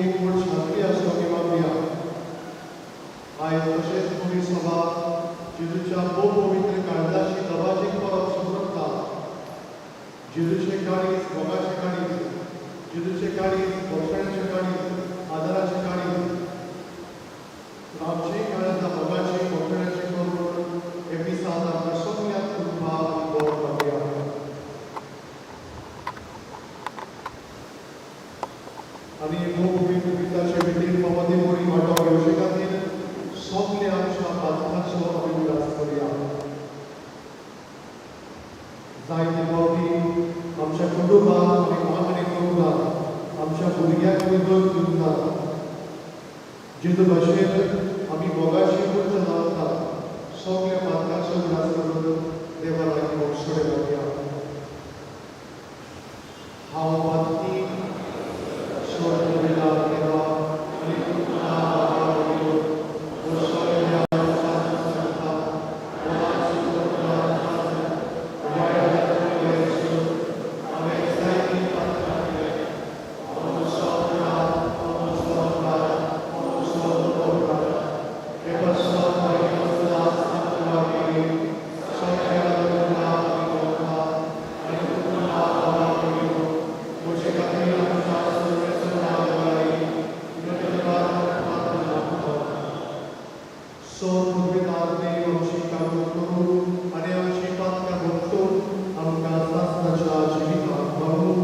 एकवट शांती आसूं आमी मागया. आयज तशेंच पवी सभा जेजूच्या भोव पवित्र काळजाची दबाजीक परब समजता. जेजूचें काळीज मोगाचें काळीज, जेजूचें काळीज भोगसण्याचें काळीज, आदाराचें काळीज. आमचीं काळजां मोगाचीं, भोगसण्याचीं करून हे मिसांत आमकां सगळ्यांक कृपा आनी बळ मागया. आनी भोव पवित्र मिसाचे भेटीन फावो ती बरी वांटो घेवचे खातीर सगळे आमच्या पातकांचो आमी उगडास करुया. जायते फावटी आमच्या कुटुंबात आमी मागणी करूंक ना, आमच्या भुरग्यांक आमी दोश दिवंक ना. जेजू भाशेन आमी मोगाची उर्जा दवरतात. सगळ्या पातकांचो उगडास करून देवा लागीं भोगसणें मागया. हांव पातकी. स्वर्ग देवा आनी तुमकां बाबा वयलो सगळ्या सांगता, वाच वायट हांवें जायतीं पातकां केलीं. म्हजो अपराध, म्हजो अपराध, म्हजो अपराध. हे पासत मागीर सांतुवारी, सगळ्या आनी मोगा आनी तुमकां बाबा वयलो म्हजे खातीर आमच्या सर्वेस्परा देवा लागीं विनवणी मागता. सो पुर्विदार देव आमची काकूट करूं आनी आमची पातकां भोगसून आमकां सासणाच्या जिविताक व्हरूं.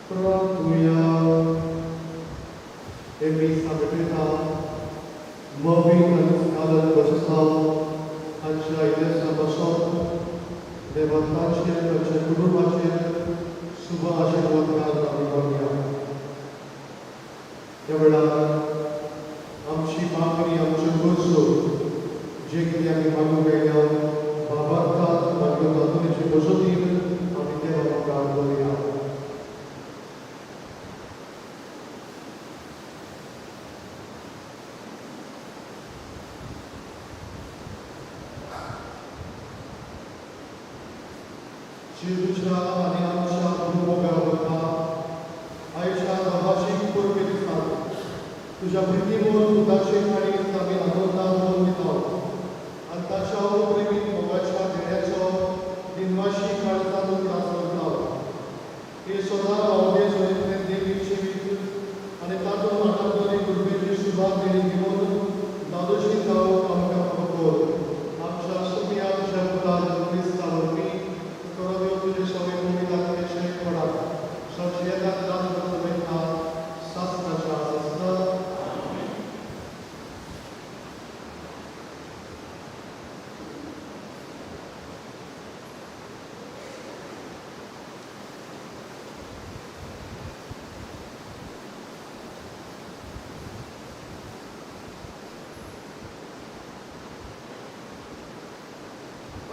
प्रार्थुया. हे मिसा भेटयता मवीन आनी स्कालत बससांव हांच्या इतिहासा पासून देवा तांचेर, तांच्या कुटुंबाचेर शुभ आशिर्वाद घाल आमी मागया. त्या वेळार जेजूच्या आनी आमच्या गुरुमोगा वता आयच्या दबाजीक परबी दिसा तुज्या प्रितीमोर पुताचे काडीत आमी आनंदान दिता आनी ताच्या प्रेमीत मोगाच्या देण्याचो दिनवाशी काळजान उगडास करता. हे सदां रावदे चरित्रें देवीक जिवीत आनी तातूंत वाटांतली कृपेची सुवात देणी घेवन धादोशी जावंक आमकां फावो कर. आमच्या सुमिया तुज्या पुता क्रिस्ता वरवीं करो देव तुजे सगळे पवित्र आत्म्याचे पडा सगळे येतात रात सासणाच्या आसता.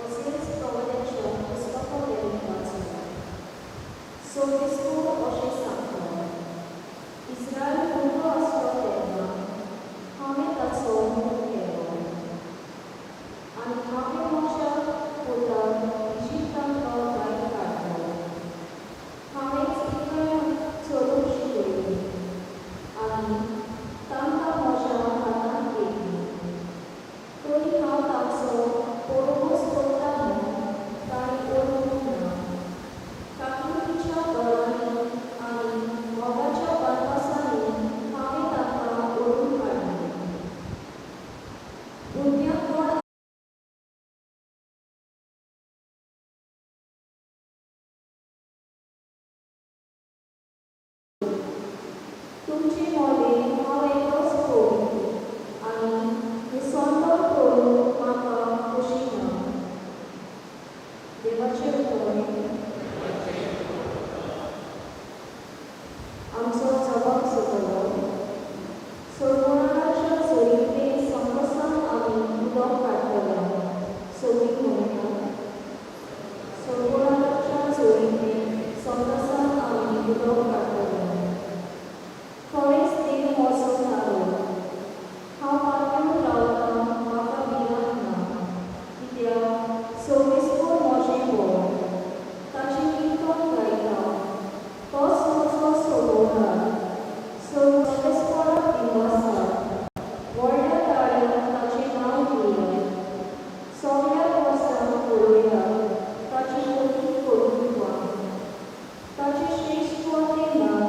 ओसियस प्रवाद्याच्या पुस्तकावेलें वाचून. सोबिस्को अशें सांगता, इस्रायल भुरगो आसलो तेन्ना हांवें ताचो मोग केलो आनी हांवें म्हज्या पुताक इजिप्तांतलो भायर काडलो. हांवेंच इफ्रायमाक चलूंक शिकयली आनी तांकां म्हज्या हातांत घेतली, तरी हांव तांचो परोवस करता म्हूण तांणी वळखूंक ना. काकुळटीच्या दोरांनी आनी मोगाच्या बंदसांनी हांवें तांकां ओडून काडलें. भुरग्यांक कोण तुमचे मदें हांव एकलोच कवी आनी हें करूंक म्हाका खोशी ना. देवाचें उतर. आमचो जबाब जातलो. सोडवणाराच्या चरित्रे संकसान आमी उदक काडटले. सोबीत म्हणया, सोडवणाराच्या चरित्रे संकसान आमी उदक काडटले. खरेंच देव म्हजो तारो, हांव पातयेवन रावतां, म्हाका भिरांत ना, कित्याक सोबिस्को म्हजें बळ, ताचें किर्तन गायता, तोच म्हजो सोडवणार. सोबेस्पणाक दिनवासात, व्हडल्या ताळ्यान ताचें नांव घेयात. सगळ्या वर्सां पळयात ताचीं मोठी कर्तृत्वां, ताचें श्रेश्ठत्वाचें नांव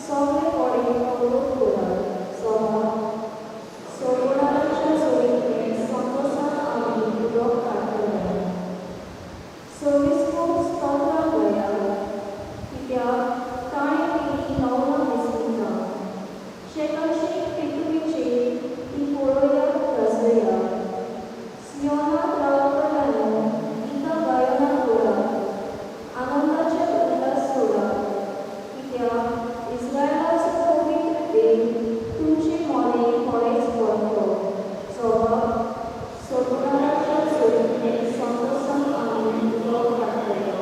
सगळे कडेन कळोवन करात. सभा. सोडवणाराच्या चरित्रे संकसान आमी उदक काडटले. सोबिस्को स्तोत्रां गायात, कित्याक ताणें केल्लीं नवलां विसरूंक. शेकानशेक पृथ्वीचेर ती पळयात, गाजयात. सियोनांत रावतल्यांनो, गितां गायनां करात, आनंदाचे उल्हास सोडात, कित्याक इस्रायलाचो पवित्र देव तुमचे मदें खरेंच बरतो. सभा. सोडवणाराच्या चरित्रे संकसान आमी उदक काडटले.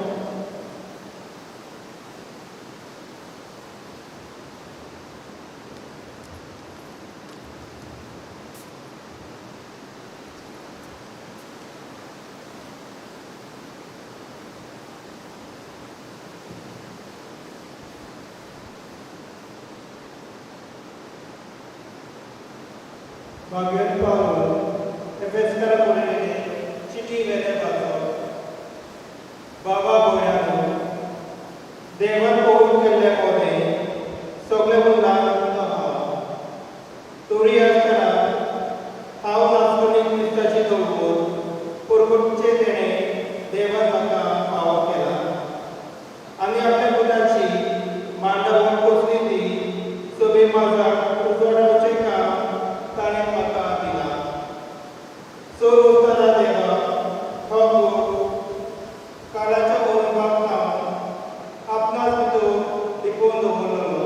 भाग्यवान पावल एफेसकारा बरयल्ले चिटी वेलें वाचप. बाबा भोयानो, देवान कबूल केल्ले मोदें सगळे ल्हान आहा, तरी आसतना हांव नासतली क्रिस्ताची दवरून परगटचे तेणें देवान म्हाका फावो केला आनी आपल्या पुताची मांडावळ कसली ती सभे माझाक उजवाडावचें काम ताणें म्हाका दिलां. चड उरतना देवा हो गूण काळाच्या अनुभवाक थावन आपणास भितर लिपोवन दवरलेलो,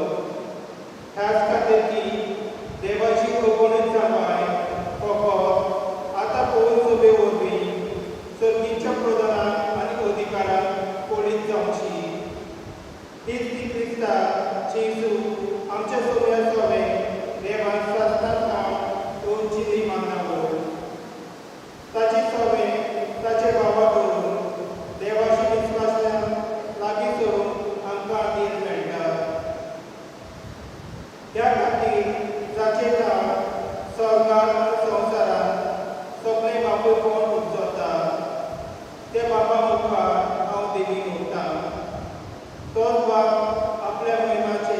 ह्याच खातीर की देवाची अगणीत जमाय फकत आतां पळोवन सभे वरवीं सर्गीच्या स्वर्गात आनी संवसारांत सगळे बापूय कोण उपजता ते बापा मुखार हांव देवी उरतां. तोच बाप आपल्या महिमाचे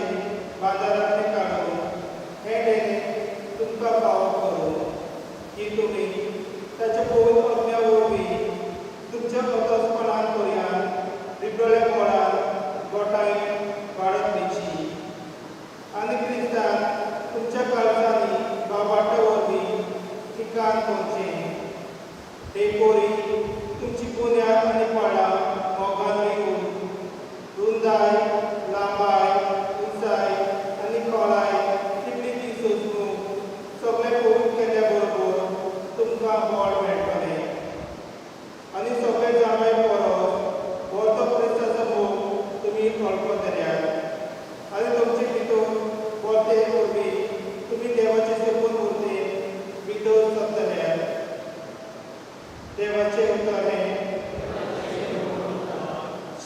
बाजारांतले काडून हे देणे तुमकां फावो करूं की तुमी ताच्या पवित्र आत्म्या वरवीं तुमच्या अतस्पणान पर्यान रिबडोल्या बोळान गोठायन वाडत वयची आनी क्रिस्तान तुमच्या काळजांनी बाबाटा वरवीं ठिकाण करचें. हे पोरी तुमची बुन्याद आनी पाळां मोगान रिगून रुंदाय, लांबाय, उंचाय आनी खोलाय कितली ती सोदूंक सगळें पवित्र केल्या बरोबर तुमकां बळ मेळटलें आनी सगळे जाणवाय परस व्हडलो क्रिस्ताचो मोग तुमी वळखतल्यात आनी तुमचे भितर बोलते वरवीं तुमी देवाचे सोपून उरते भितर सरतल्यात. देवाचें उतर हें.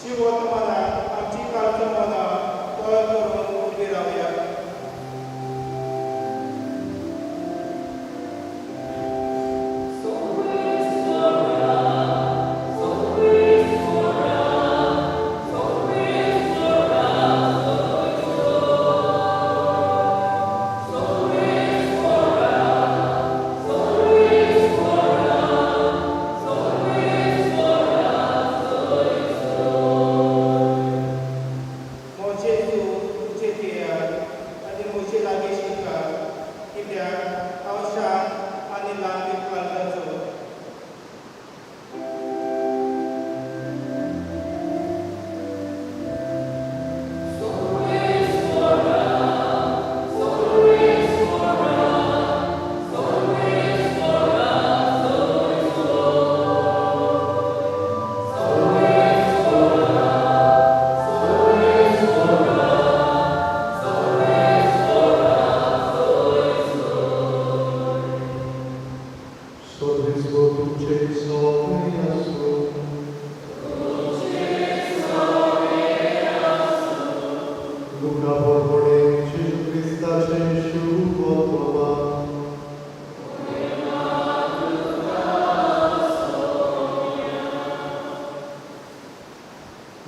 शिववर्तमानात आमची काळजां मनां तयार करून उबी रावया. म्हजें तूं तुजें घेयात आनी म्हजे लागीं शिकात, कित्याक हांव शांत आनी ल्हान काळजाचो. Sorrisco तुझे सोbe आसूं. लुका बोरबोडे जेजू क्रिस्ताचे शुभ वर्तमान.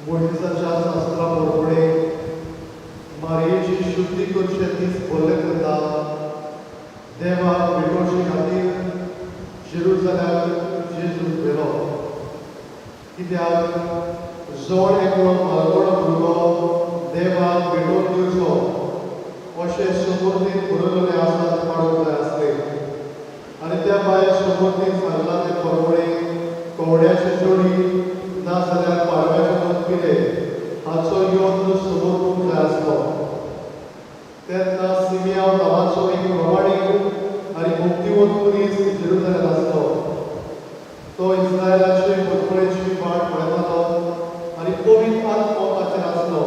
मोहिसाच्या शास्त्रा बोरबोडे मारयेची शुद्धी करचे दीस भरले तेन्ना देवाक भेटोवचे खातीर जेरुजलेमाक जेजूक व्हेलो, कित्याक जण एकलो मालगडो भुरगो देवाक भेटोवन दिवचो अशें समर्थीन बरयलेलें आसा तें पाडूंक जाय आसलें. आनी त्या भायर समर्थीन सांगलां तें प्रमाणें कोंबड्याची जोडी ना जाल्यार पाडव्याचे दोन पिले हाचो यत्न समर्पूंक जाय आसलो. तेन्ना सिमियांव नांवाचो एक प्रमाणीक आनी मुक्तिवंत मनीस जेरुजलेमांत आसलो. तो इस्रायलाचे मजबुळेची वाट पळयतालो आनी पवित्र आत्मो ताचेर आसलो.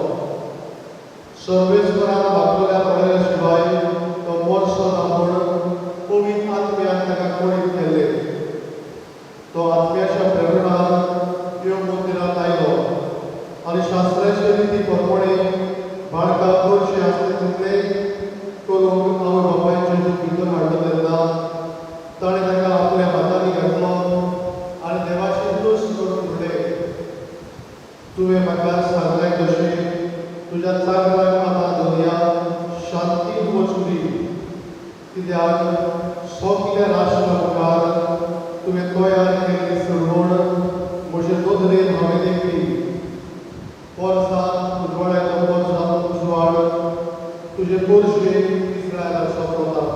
सर्वेस्परान वागतल्या पळयल्या शिवाय तो मरचो ना म्हूण पवित्र आत्म्यान ताका कळीत केल्लें. तो आत्म्याच्या प्रेरणान देव मंदिरांत आयलो आनी शास्त्राचे रिती प्रमाणे बाळकां करचें आसलें तितलें करूंक आवय बापायन जेजूक भितर हाडलो तेन्ना ताणें ताका आपल्या हातांनी घेतलो आनी देवाची तुस्त करून म्हणलें, तुवें म्हाका सांगलें तशें तुज्या चाकराक आतां धनया शांतीन वचूं दी, कित्याक सगल्या राष्ट्रा मुखार तुवें तयार केल्ली सोडवण म्हजे नदरेन हांवें देखली. पोरसांत उजवाडायलो पोरसांत उजवाड तुजे पोरशे इस्रायलाचो प्रताप.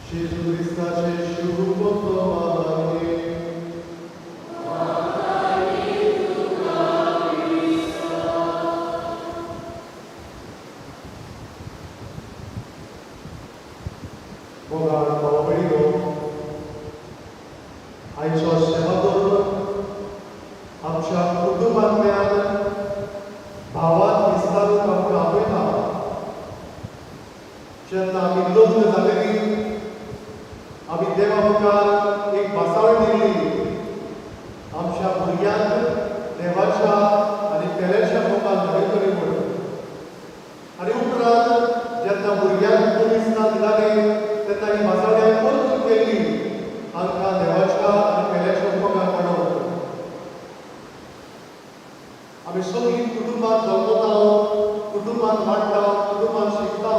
जेजू क्रिस्ताचे शुभ वर्तमान. मोगाळ भाव भयणीनो, आयचो सेवाधर्म आमच्या कुटुंबांतल्यान भावान विस्तारून आमकां आपयता. जेन्ना आमी लग्न जालेली आमी देवा मुखार एक भासाळ दिल्ली, आमच्या भुरग्यांक देवाच्या आनी पेल्याच्या मुखार धाडयतली म्हूण. आनी आनी मासाळ्यां परतून केल्ली हांकां देवाच्या आनी पेल्याच्या उपकार पडप. आमी सगळीं कुटुंबांत जल्मता, कुटुंबांत वाडटा, कुटुंबांत शिकता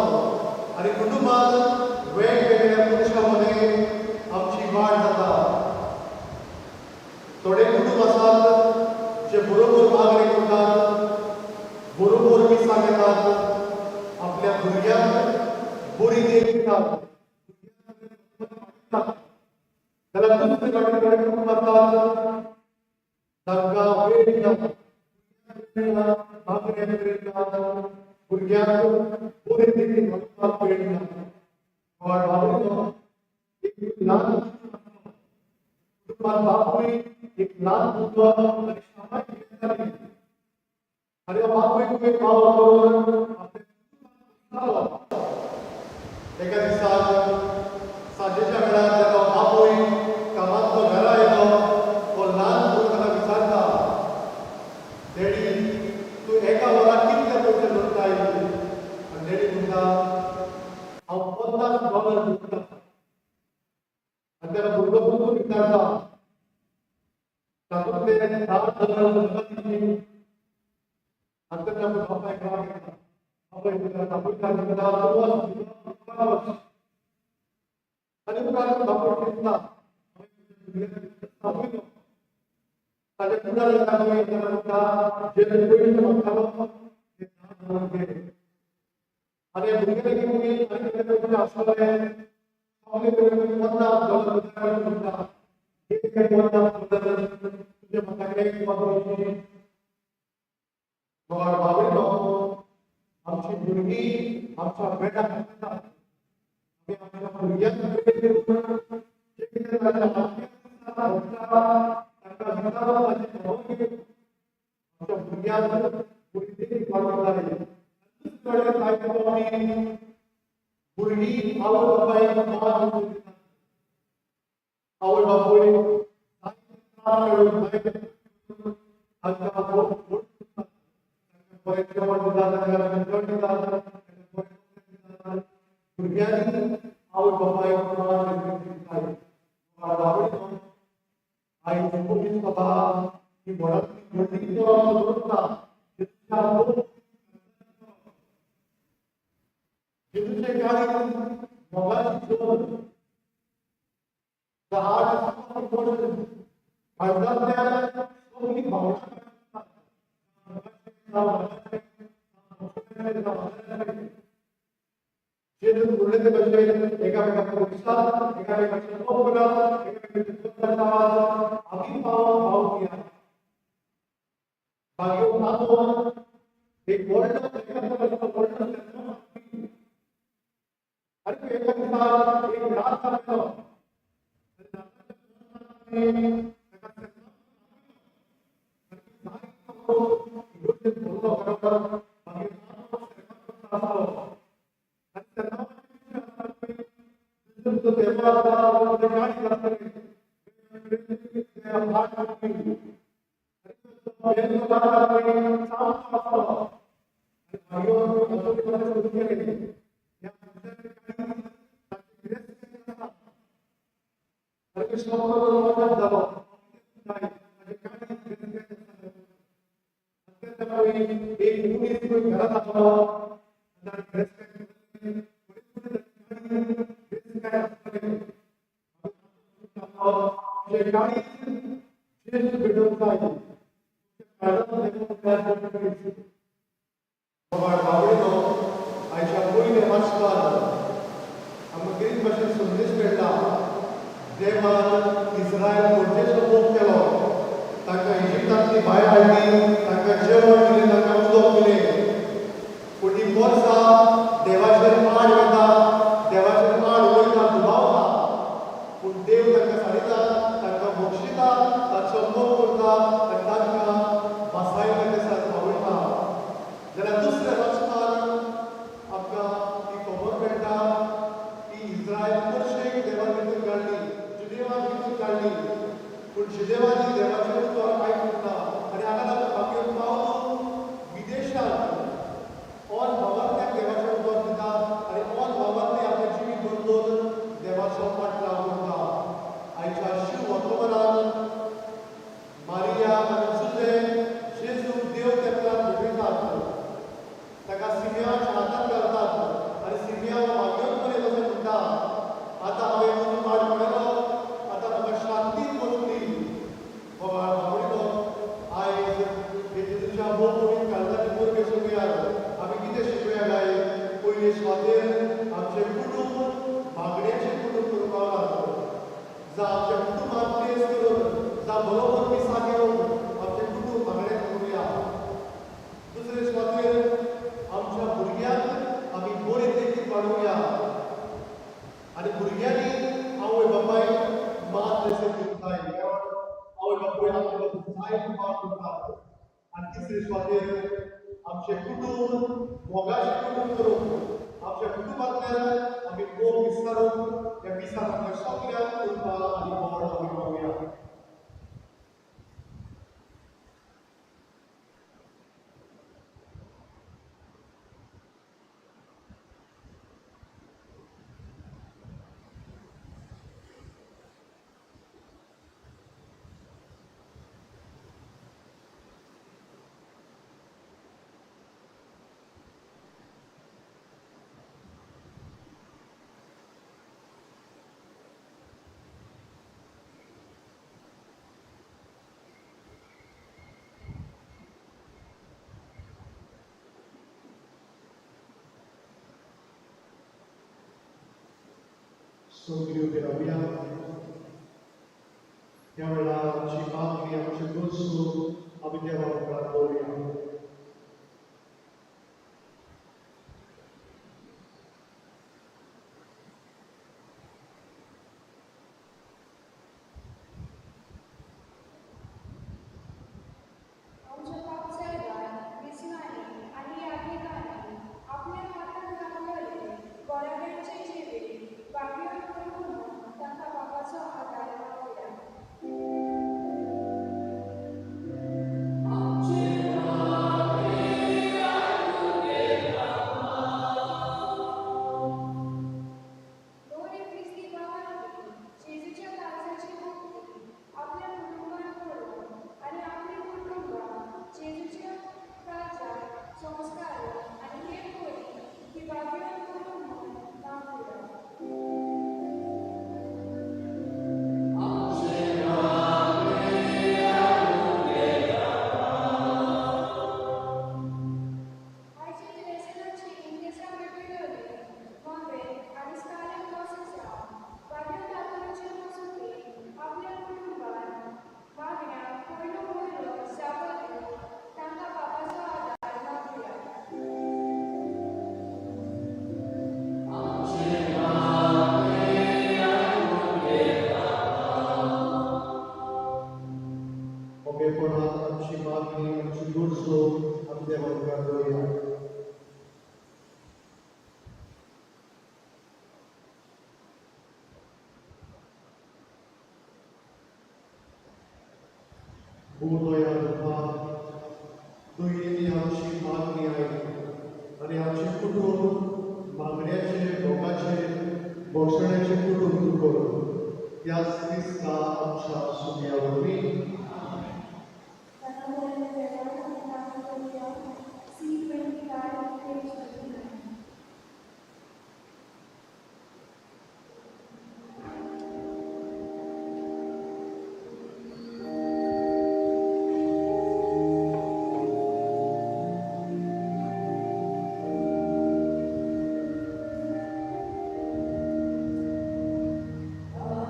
आनी कुटुंबांत वेगवेगळ्या मनशां मदें आमची वाड जाता. थोडे कुटुंब आसात जे बरोबर मागणी करतात, बरोबर मिसाक येतात, आपल्या भुरग्यांक बरी देख दितात. जाल्यार दुसरे कडेन थोडे कुटुंब आसात तांकां वेळ दिना, मागण्या करिना, भुरग्यांक बरी देखी घालपाक वेळ दिना. एक ल्हान कुटुंबात बापूय, एक ल्हान भुरगो आनी शामाय घेताली आनी हो बापूय तुवें पाव करून आपल्या. एका दिसाक सांजेच्या वेळार जेन्ना बापूय कामांतलो घरा आयलो, तो ल्हान भुरगो ताका विचारता, "डॅडी, तूं एका वराक कितले पयशे जोडटाय?" आनी डॅडी म्हणटा, "हांव $50 जोडटा." आनी तेन्ना भुरगो परतून विचारता, "तातूंतले $10 म्हाका दिवची?" आनी तेन्ना बापायक राग येता. बापाय विचारता, बापूय म्हणटा, "तूं वच." आनी उपरांत बापूय चिंतता, आपयलो ताच्या कुडार येता तेन्ना म्हणटा, "जे पयशे मागतालो ते $10 घे." आनी भुरगे लागीं आनी कितें पयशे आसतले, सगळे $50 म्हणटा, "एक $50 तुजे म्हाका एक पयशे." बाबडो, आमची भुरगीं आमच्या बेटाक आसता. आमी आमच्या भुरग्यांक वेळ दिवन जे कितें ताच्या तांकां विचारप, ताची खबर घेवन आमच्या भुरग्यांक बरी देखीक वाडोवंक जाय. दुसरे कडेन जायते फावटी भुरगीं आवय बापायक मान दितात. आवय बापूय त्रास काडून, तांकां बरें जेवण दितात, तांकां जेवण दितात. भुरग्यांनी आवय बापायक मान दिवंक जाय. बाबडो, आयज मनीस बाबा ही व्हडांतली व्हडली परब दवरता. जेजूचे काळीज मोगाची जोड. The heart is full of emotion. काळजांतल्यान सगळीं भावनां. जेजून म्हणलें ते भशेन एकामेकांक विश्वास, एकामेकांचेर मोग करात, एकामेकांचे आमी पाव भाव दिया. मागीर तातूंत एक व्हडलो व्हडलो आनी एका दिसा एक रात जालो. एक मनीस घरात आसलो आनी भेटोवंक जाय. बाबडो, आयच्या पयल्या वाचपान आमकां कितें भाशेन संदेश मेळटा. देवान इस्रायल प्रजेचो मोग केलो, तांकां इजिप्तांतली भायर हाडली, तांकां जेवण दिलें, तांकां उदक दिलें. पूण ती वर्सां देवाचेर आड वता, देवाचेर आड उलयता, दुबावता. पूण देव तांकां सांडिता, तांकां बक्षिता, तांचो मोग करता आनी तांकां वासायल्या दिसाक पावयता. जाल्यार दुसऱ्या वाचपान आमकां ती खबर मेळटा की इस्रायल परशेक देवान भितर काडली, जुदेवान भितर काडली, पूण जुदेवांनी देवाचें उतर आयकूंक ना आनी हांगा लागून मागीर पावलो विदेशांत. और भगवान सिमियांवाच्या हातांत घालतात आनी सिमियांव मागीर पर्यंत अशें म्हणटा, आतां हांवें म्हजो पाड पडलो, आतां म्हाका शांतीन वचूं दी. मोगाळ बाबडीनो, आयज हे जेजूच्या भोव पवित्र काळजाचे परबे सोंपयात. आमी कितें शिकूया काय? पयले सुवातेर आमचें कुटूंब मागण्याचें कुटूंब करूंक लागलो. जावं आमच्या कुटुंबात प्लेस करून, जावं बरोबर मिसाक येवन आमचें कुटूंब मागणें करुया. दुसरे सुवातेर आमच्या भुरग्यांक आमी बरे देखीक वाडोवया आनी भुरग्यांनी आवय बापायक मान रेस्पेद दिवंक जाय, कारण आवय बापूय आमकां जाय उपकार करतात. आनी तिसरे सुवातेर आमचें कुटूंब मोगाचें कुटूंब करूंक आमच्या कुटुंबांतल्यान आमी मोग विस्तारून ह्या मिसाक आमकां सगळ्यांक उरपा आनी गोड आमी पावया. सगळ्यो रावया. त्या वेळार आमची मागणी, आमची गरजो आमी देवा मुखार दवरुया. आमच्या पापसायबान, विस्वानी आनी याज्ञिकांनी आपल्या हातान घातलेले गोराव्यांचे जिवीत बागेवन करूं म्हणून तांकां बापाचो आदार मागुया. दोन क्रिस्ती भावांनी जेजूच्या काळजाची मुक्ती आपल्या कुटुंबान करून आनी आपली कुटुंबां जेजूच्या काळजाक संस्कार आनी हेर बरी ती बागेवन करूं म्हणून मागुया. आयचे लेसनाची इंग्लिशा वेगळी मावेल आनी स्कालेट कोर्सेसा बागेवन दाखोवचे मजगतीं आपल्या कुटुंबान मागण्या पयलो पयलो जापो दिवन तांकां बापाचो आदार मागुया. ओगेपणान आमची मागणी, आमची गरजो आमी देवा मुखार दवरुया. भोव दयाळू बाप, तुवें आमची मागणी आयकली आनी आमचें कुटूंब मागण्याचें, मोगाचें, भोगसण्याचें कुटूंब तूं कर. त्याच क्रिस्ता आमच्या सुम्या वरवीं. ताका वेळार आमी करुया. C25 page 29. Oh,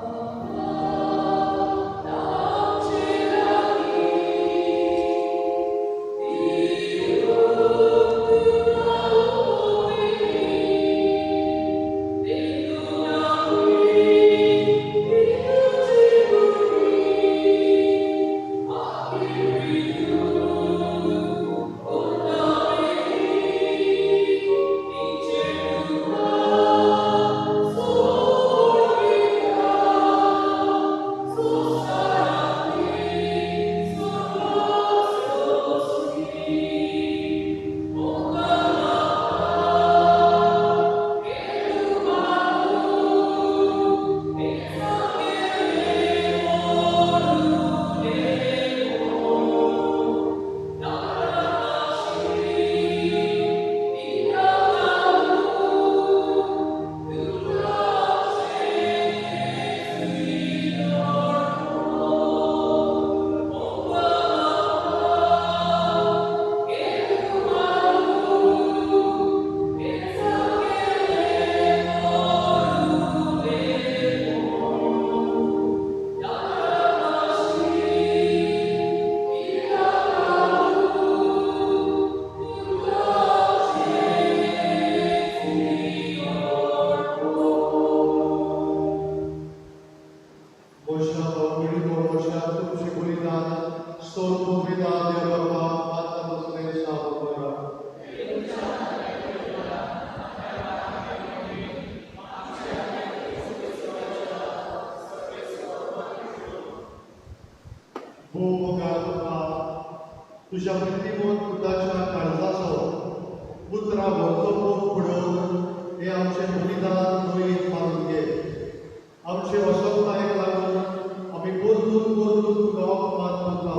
मोग पडोवन हे आमचे बलिदान न्हंयेत मारून घे. आमचे वसणतायेक लागून आमी परतून परतून तुका अपमान करता.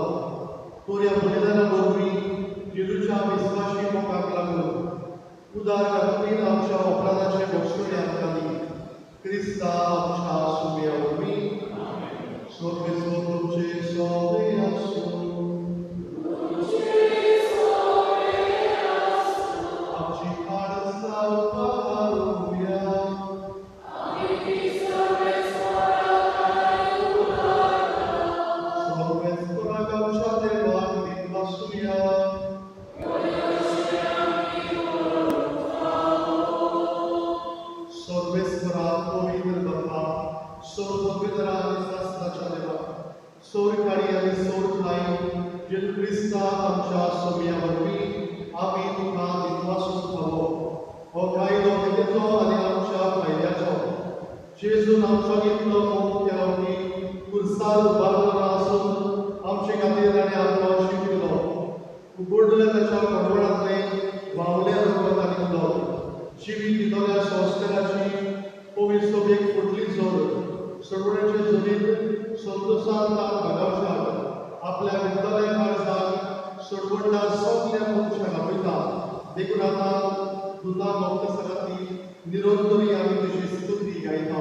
तूं ह्या बलिदाना वरवीं जेजूच्या विस्वाशी मोगाक लागून उदार खातीर आमच्या अपराधाचे बक्षणी आमकां दी. क्रिस्ता आमच्या सुम्या वरवीं. सोबेचो तुमचे सोबे आसूं. आमची काळजां उबारुया. सर्वेस्पराक आमच्या देवाक दिनवासुया. सर्वेस्परा पवित्र बापा, सोर पवित्र आनी शास्त्राच्या देवा, सोर काडी आनी सोर खाई जेजू क्रिस्ता आमच्या सोम्या वरवीं आमी तुका दिनवासूंक फावो. हो कायदो नितीचो आनी आमच्या फायद्याचो. जेजून आमच्या इतलो मोग केलो की कुर्सार उबारलो आसून आमचे खातीर ताणें आपलो जीव दिलो. उगडलें ताच्या कडवणांतलें व्हांवलें रगत आनी उदक. जिवीत दितल्या संस्काराची पवित्र सभेक फुटली जोर. सगळ्यांचे जमीन संतोशान तान भागावशाक आपल्या विद्यालय काळजाक सोडवणदार सगल्या मनशाक आपयता. देखून आतां दुदा भक्तसा खातीर निरंतरी आमी तुजी स्तुती गायता.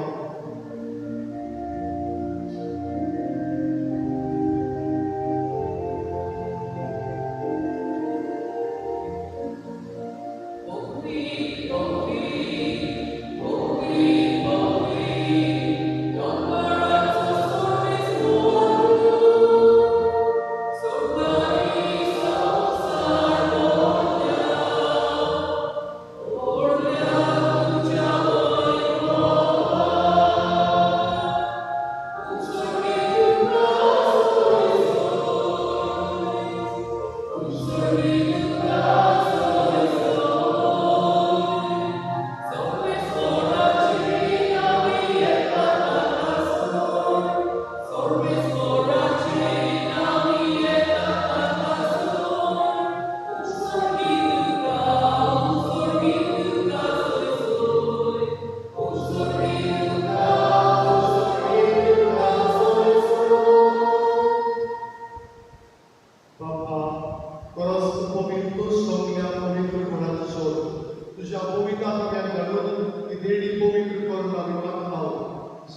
बापा, परस पवित्र सगल्या पवित्र गुणाचो सोद तुज्या पवित्र आत्म्याक घालून ती देणी पवित्र करून आमी मागता.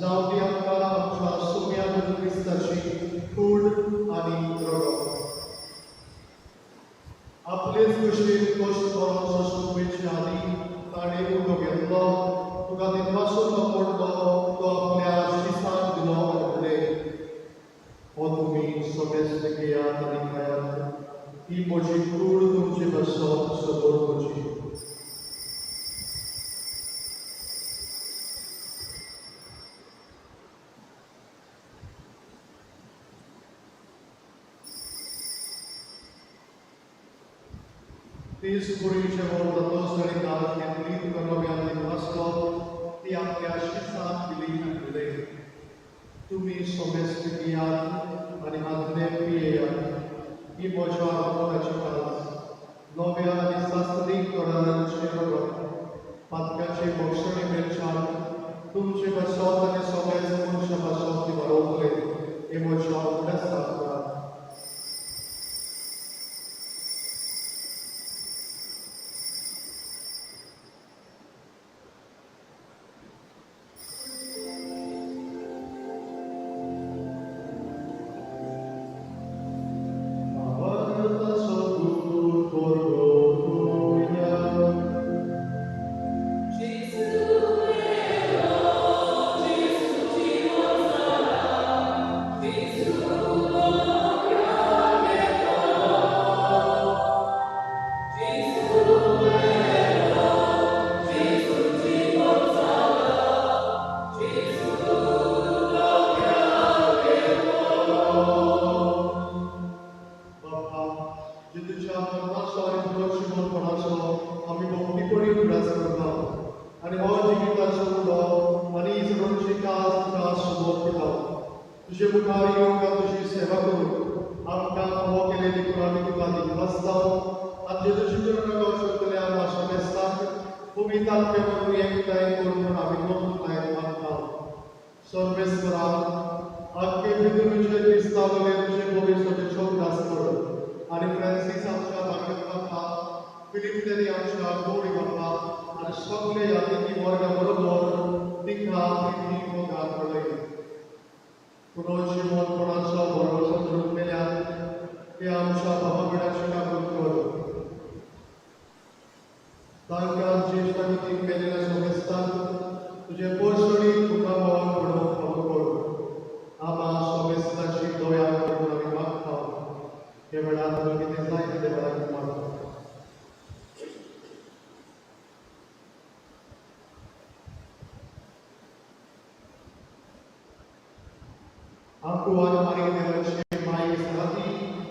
जावं ती आमकां आमच्या सोम्या जेजू क्रिस्ताची कूड आनी रगत. आपलेच कुशीन कश्ट करून सोंसूंक वयचे आदीं ताणें उदक घेतलो, तुका दिनवासून तो मोडलो, तो आपल्या शिसाक दिलो आनी म्हणलें, हो तुमी समेस्त घेयात आनी खायात. ही म्हजी कूड तुमचे पासत सदोर म्हजी. तीच कुडी जेवण जातोच ताणें काज घेतली, तुका नव्यान दिनवासलो, ती आपल्या शिसाक दिली आनी म्हणलें, तुमी समेस्त घेयात आनी हातूंतलें पियेयात. ही म्हज्या रगताची काज, नव्या आनी शास्त्रीक कराराचें रगत. पातकाचे बक्षणी मेळच्यान तुमचे पासत आनी सगळ्याच मनशां पासत ती बरोवतले. हे म्हज्या उगडासाक करात. तुजे मुखार येवंक तुजी सेवा करूंक आमकां फावो केलें देखून आमी तुका दिनवासता. आनी जेजूची करुणा गावंक शकतले आमकां समेस्तांक पवित्र आत्म्या वरवीं एकठांय कर म्हूण आमी नम्रतायेन मागता. सर्वेस्परा, आख्खे पृथ्वीचेर क्रिस्तांवले तुजे भविश्याचे चौदास कर आनी फ्रांसीस आमच्या भाग्य बापा, फिलीप नेरी आमच्या गौरी बापा आनी सगळे यादीची वर्गा बरोबर तिका प्रिती मोगान पळय. पुनर्जिवनपणाचो भरवसो धरून केल्यात ते आमच्या बाबा बिडाची काकूत कर. तांकां ज्येश्ठ आनी केलेल्या समेस्तान तुजे पोरसणी तुका मोग पडोवंक फावो कर. आमा समेस्ताची दया करून आमी मागता. हे वेळार तुका कितें जाय तें वेळार मागता. आंकुवान मारी देवाची माई सराती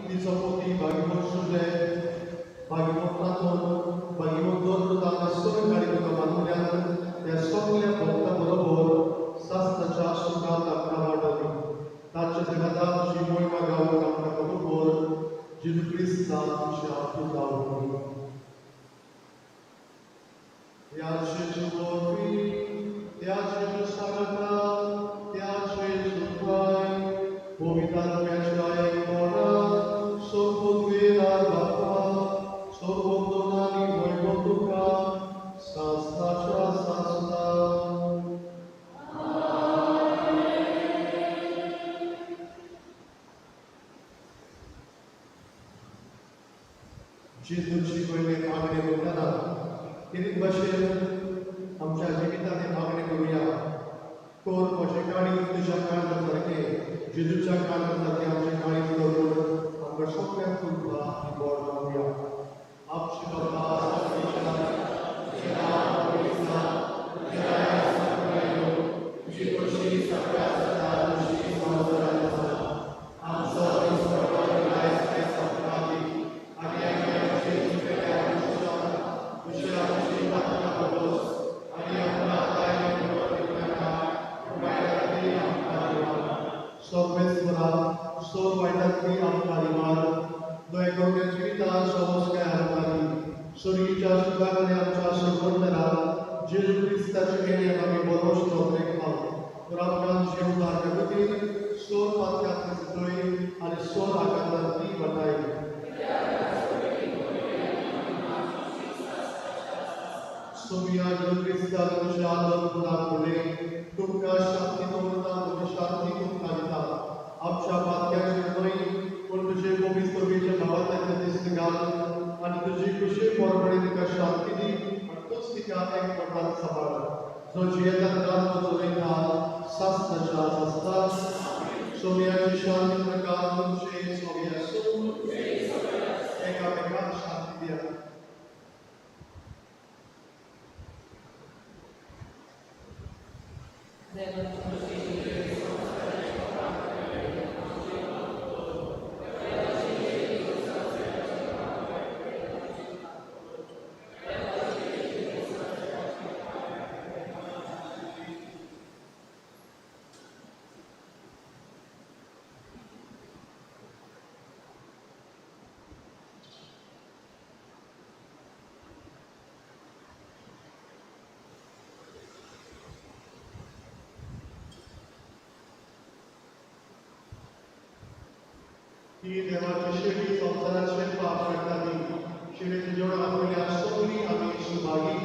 तिचो पोती भागीमोत सुजे भागीमोत प्रातोन भागीमोत दोन सगळे गाडी तुका मानूल्यान त्या सगळ्या भक्ता बरोबर सासणाच्या सुखांत आमकां वांटो दी. ताचे सांगाता तुजी मोहिमा गावूंक आमकां खबर कर. जेजू क्रिस्ता तुज्या पुता वरवीं. ह्या जेजू वरवीं, त्या जेजू सांगाता, त्या जेजू पवित्र आत्म्याच्या एकपणान सर्वोद्वेदार बापा, सर्वोत्तमानी वैभव तुका सासणाच्या सासणा. जेजूची पयले मागणें करतना तेच भाशेन आमच्या जिवितांत मागणें करुया. कर म्हजें काळीज तुज्या काळजा सारकें, जेजूच्या काळजा सारकें आमचें काळीज करून आमकां सगळ्यांक कृपा आनी बळ मागुया. आमचे बाबा तुजें नांव पवित्र जावं, तुजें राज्य सगळ्याक येवं, तुजी खोशी सगळ्या आसता तशी संवसारांत आसा. आमचो दिसपट्टो आयज आयज आमकां दी आनी आमचे चुकलेले आमच्या तुजे आमची पात्रां बरोस आनी आमकां दायले सर्वेस्परा, सोर वायटांतली आमकां निवार, दया करून जिवितांत समस्काय आमकां दी. सर्गीच्या सुखान आनी आमच्या सरबंदरा जेजू क्रिस्ताचे गेले आमी बरोच नोकरेक आहोत. तर आमकां तुजे उदार खातीर सोर पातकांतली सुटय आनी सोर आघातांतली वाटाय. सोमिया जेजू क्रिस्तान तुज्या आदर फुडें तुमकां शांती दवरता, म्हजी शांती तुमकां दिता. आमच्या पातक्याचेर न्हय पूण तुजे पवित्र तोबेच्या भावांतल्यान दिस्त घाल आनी तुजी खुशी पोरपणी तिका शांती दी आनी तूंच तिका एकमतान सांबाळ. जो जियेता रात चलयता सासणाच्या सासणा. सोम्याची शांती प्रकार तुमचे सोमी आसूं. एकामेकांक शांती दिया. ही देवाची शेळी संवसाराचे पाप काडटा ती शेळीचे जेवण आपल्या सगळीं आमी सुभागी.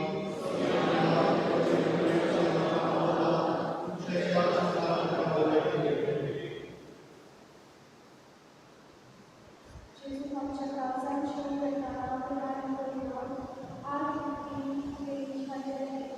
जेजू आमच्या काळजांत शिरून वयताना पुराण करिना आठ 3 23 आनी 21.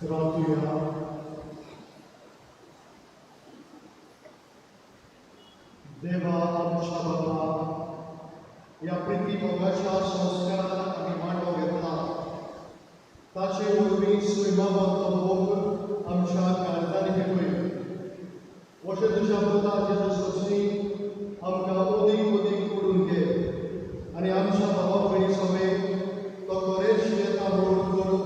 रातुया. देवा आमच्या बाबा, ह्या प्रिती मोगाच्या संस्कारान आमी मांडो घेतला, ताचे वरवीं सैमावतो मोग आमच्या काळजांनी पेटय. अशें तुज्या पुता जेजू सोंसणी आमकां ओदीक ओदीक करून घे आनी आमच्या बाबा भयणी समेत तो खरेंच येता म्हणून करून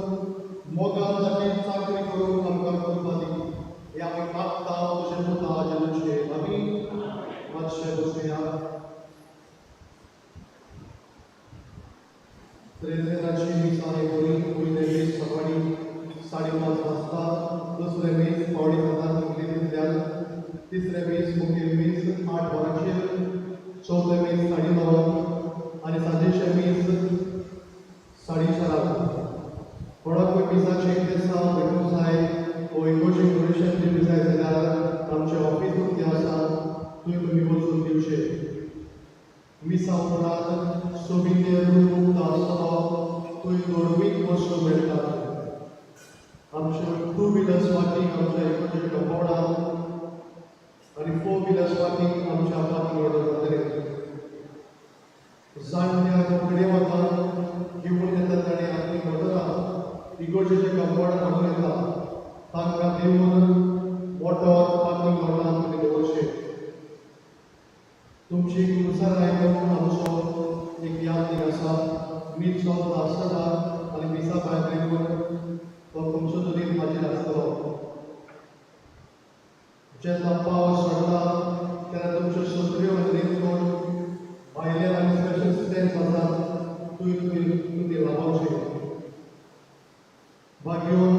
मोगान ताची चाकरी करूंक आमकां कृपा दी. हें आमी मागता तुजे पुता जेजूचे. आमी मातशें बसुया. त्रेजेनाची मीस आनी बरी. पयलें मीस सकाळीं 5:30 वाजता, दुसरें मीस 6:45 इंग्लिशींतल्यान, तिसरें मीस मुखेल मीस 8 वरांचेर, चवथें मीस 9:30 आनी सांजेचें मीस 4:30. कोणाकूय मिसाचें बेसांव भेटूंक जाय वो इगोर्जेक डोनेशन दिवंक जाय जाल्यार आमचें ऑफीस उक्तें आसा, थंय तुमी वचून दिवचें. मिसा उपरांत सोबिते रूम उक्तो आसतलो, थंय धर्मीक वस्तू मेळटात. आमच्यो 2 व्हिलर्स पार्किंग आमच्या इगोर्जे कंपाउंडांत आनी 4 व्हिलर्स पार्किंग आमच्या पार्किंग ऑर्डर जातलें. जाणट्या कपडे वतात घेवन येतात ताणें आपली मोटरां इगोर्जेच्या कंपाउंडांत हाडून येता, तांकां देवून मोटर पार्किंग लॉटांत तुमी दवरचें. तुमची कुमसार आयकून आमचो एक यादीक आसा. मीस चलता आसतना आनी मिसा भायर देखून तो तुमचो तरी हाजीर आसतलो. जेन्ना पावस पडटा तेन्ना तुमच्यो सत्र्यो आनी रेनकोट भायल्यान आनी स्पेशल स्टँड्स आसात थंय तुमी ते लावचे. भाग्योन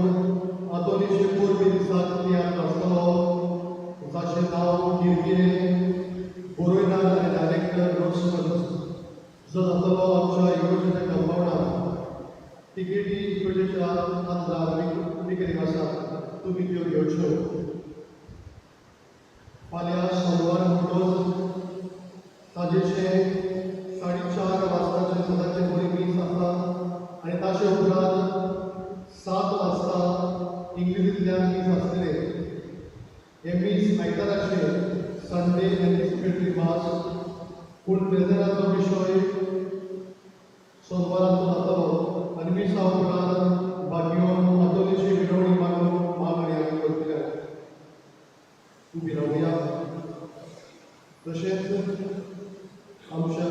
आंतोनीचे पोरबी दिसाक तियात्र आसतलो, जाचें नांव गिरगिरें, बरोयणार आनी डायरेक्टर रोस्टन, जो जातलो आमच्या इगोर्जेच्या कंपाउंडार. तिकेटी इगोर्जेच्या आंतरार विक्रेक आसात, तुमी त्यो घेवच्यो. फाल्यां सोमवार म्हणटोच सांजेचें 4:30 वाजताचें सदांचें बरी मीस आसा आनी ताचे उपरांत 7 वाजता इंग्लिशींतल्यान मीस आसतलें. हें मीस आयताराचें संडे एंटिसिपेटरी मास, पूण प्रेजेंटाचो विशय सोमवाराचो जातलो आनी मिसा उपरांत भाग्योन आंतोनीची विनवणी मागून मागणी आमी करतले. उबी रावया. तशेंच आमच्या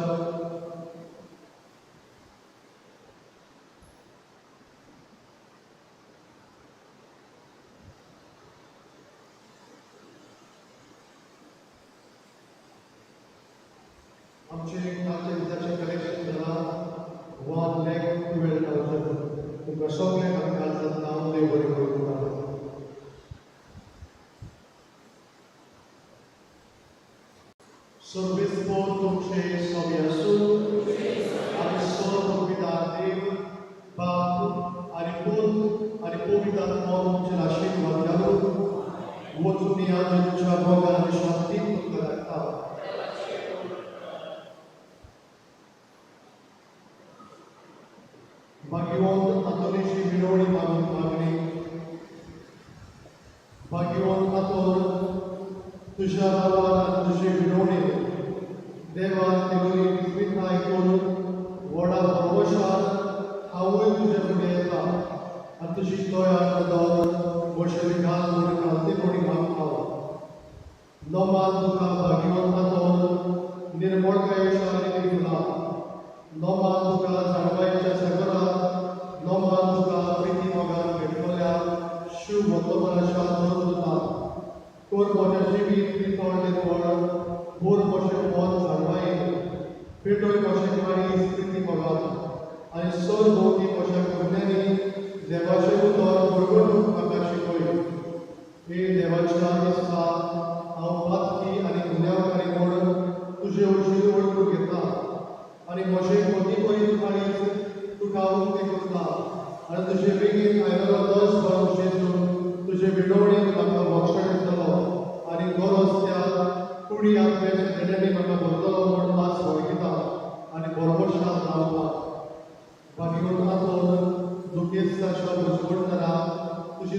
आमचे कालच्या दिसाचें कलेक्शन जालां 1,12,000. तुमकां सगळ्यांक आमी कालच्यान नांव देव बरें करूं दिता. सर्वीस पोर तुमचे सगळे आसूं आनी सर्व पिता देव बाप आनी पूत आनी पवित्र आत्मो तुमचेर आशिर्वाद घालूं. वचून ह्या जेजूच्या मोगान आनी शांतीन तुमकां धाडटा. भाग्यवंत आंतोनीची विनवणी मागून मागणी. भाग्यवंत आंतोन, तुज्या नांवान आनी तुजे विनवणे देवान केल्ली विस्मीत आयकून व्हडा भरवशान हांवूय तुजे फुडें येता आनी तुजी दया नदर म्हजे घाल म्हूण क्रांतीपणी मागता. नमान तुका भाग्यवंत आंतोन, निर्मळकायेच्या निधी फुलां. नमान तुका जाणवायेच्या सागरात, नमान तुका प्रिती मोगान भेटवल्या शिव वर्तमानाच्या नोंदता. कोर म्हजें जिवीत नितळ निर्मळ, भोर म्हजें मन जाणवायेन, पेटय म्हजें काळीज प्रिती मोगान आनी सरभोंवती म्हज्या गुन्यांनी देवाचें उतर बरगडूंक म्हाका शिकय. हे देवाच्या इत्सा, हांव पातकी आनी गुन्यांवकारी म्हूण तुजे वशीन वळखून घेता आनी म्हजें मतीपरीत काळीज तुका उक्तें करता आनी तुजे बेगीन आयलेलो दस भर जेजू तुजे विनवणेन म्हाका बक्षण दितलो आनी गरज त्या कुडी आत्म्याच्या देण्यांनी म्हाका भरतलो म्हूण आस वळखिता आनी बरोबरशान रावता. भाग्यवंत आंतोन, दुखेस्ताच्या बुजवणदारा तुजी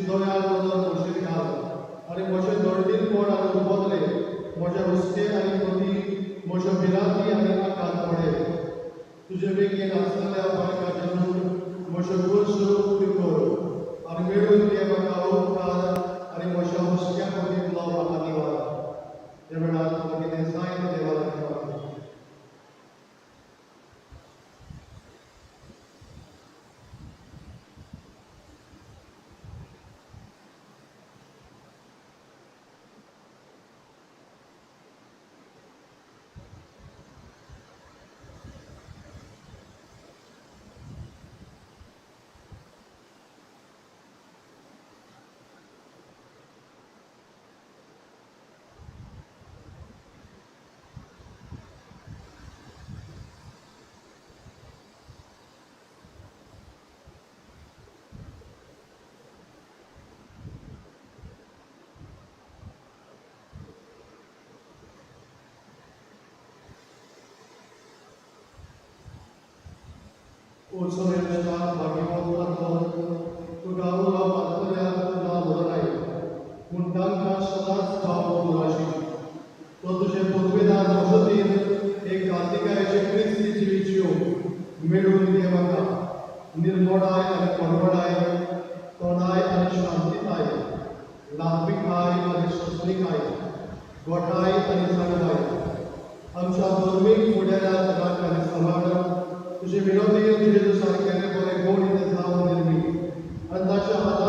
उत्सवेच्या भाग्यवंतांनो तुका उलो मारतल्या तुका मरणाय पूण तांकां सदांच भाव उराशी तो तुजे पदवेदार मजतीन एक कार्तिकायचे क्रिस्ती जिवीच्यो मेळून घे म्हाका निर्मोडाय आनी परवडाय तोंडाय आनी शांतिताय लांबिकाय आनी सोंसणिकाय गोठाय आनी जाणवाय आमच्या धर्मीक फुडाऱ्याक राख आनी सांबाळ तुजे विनोदी तुजे सारकेले बरे गोड जावन निर्मी आनी ताच्या हातान